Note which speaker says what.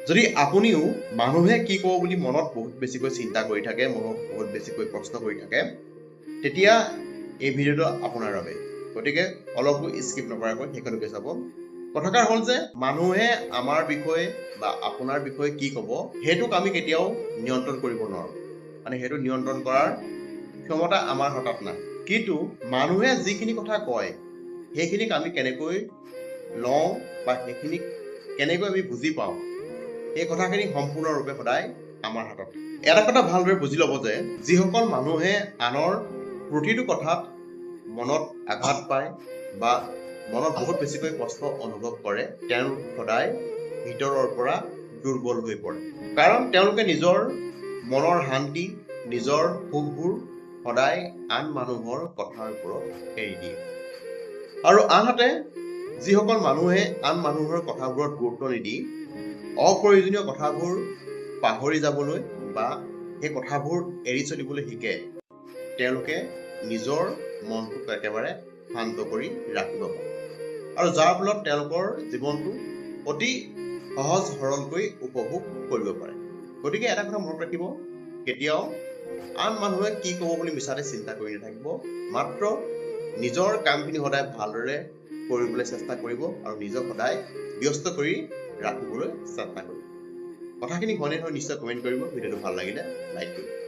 Speaker 1: যদি আপুনিও মানুহে কি ক'ব বুলি মনত বহুত বেছিকৈ চিন্তা কৰি থাকে, মনত বহুত বেছিকৈ প্ৰশ্ন কৰি থাকে, তেতিয়া এই ভিডিঅ'টো আপোনাৰ বাবে। গতিকে অলপো স্কিপ নকৰাকৈ শেষলৈকে চাব। কথাষাৰ হ'ল যে মানুহে আমাৰ বিষয়ে বা আপোনাৰ বিষয়ে কি ক'ব সেইটোক আমি কেতিয়াও নিয়ন্ত্ৰণ কৰিব নোৱাৰোঁ, মানে সেইটো নিয়ন্ত্ৰণ কৰাৰ ক্ষমতা আমাৰ হাতত নাই। কিন্তু মানুহে যিখিনি কথা কয় সেইখিনিক আমি কেনেকৈ লওঁ বা সেইখিনিক কেনেকৈ আমি বুজি পাওঁ, সেই কথাখিনি সম্পূৰ্ণৰূপে সদায় আমাৰ হাতত। এটা কথা ভালদৰে বুজি ল'ব যে যিসকল মানুহে আনৰ প্ৰতিটো কথাত মনত আঘাত পায় বা মনত বহুত বেছিকৈ কষ্ট অনুভৱ কৰে, তেওঁলোক সদায় ভিতৰৰ পৰা দুৰ্বল হৈ পৰে। কাৰণ তেওঁলোকে নিজৰ মনৰ শান্তি, নিজৰ সুখবোৰ সদায় আন মানুহৰ কথাৰ ওপৰত এৰি দিয়ে। আৰু আনহাতে যিসকল মানুহে আন মানুহৰ কথাবোৰত গুৰুত্ব নিদি অপ্ৰয়োজনীয় কথাবোৰ পাহৰি যাবলৈ বা সেই কথাবোৰ এৰি চলিবলৈ শিকে, তেওঁলোকে নিজৰ মনটোক একেবাৰে শান্ত কৰি ৰাখিব পাৰে আৰু যাৰ ফলত তেওঁলোকৰ জীৱনটো অতি সহজ সৰলকৈ উপভোগ কৰিব পাৰে। গতিকে এটা কথা মনত ৰাখিব, কেতিয়াও আন মানুহে কি ক'ব বুলি মিছাতে চিন্তা কৰি নাথাকিব। মাত্ৰ নিজৰ কামখিনি সদায় ভালদৰে কৰিবলৈ চেষ্টা কৰিব আৰু নিজক সদায় ব্যস্ত কৰি ৰাখিবলৈ চেষ্টা কৰিব। কথাখিনি হয়নে নহয় নিশ্চয় কমেণ্ট কৰিব। ভিডিঅ'টো ভাল লাগিলে লাইক কৰিব।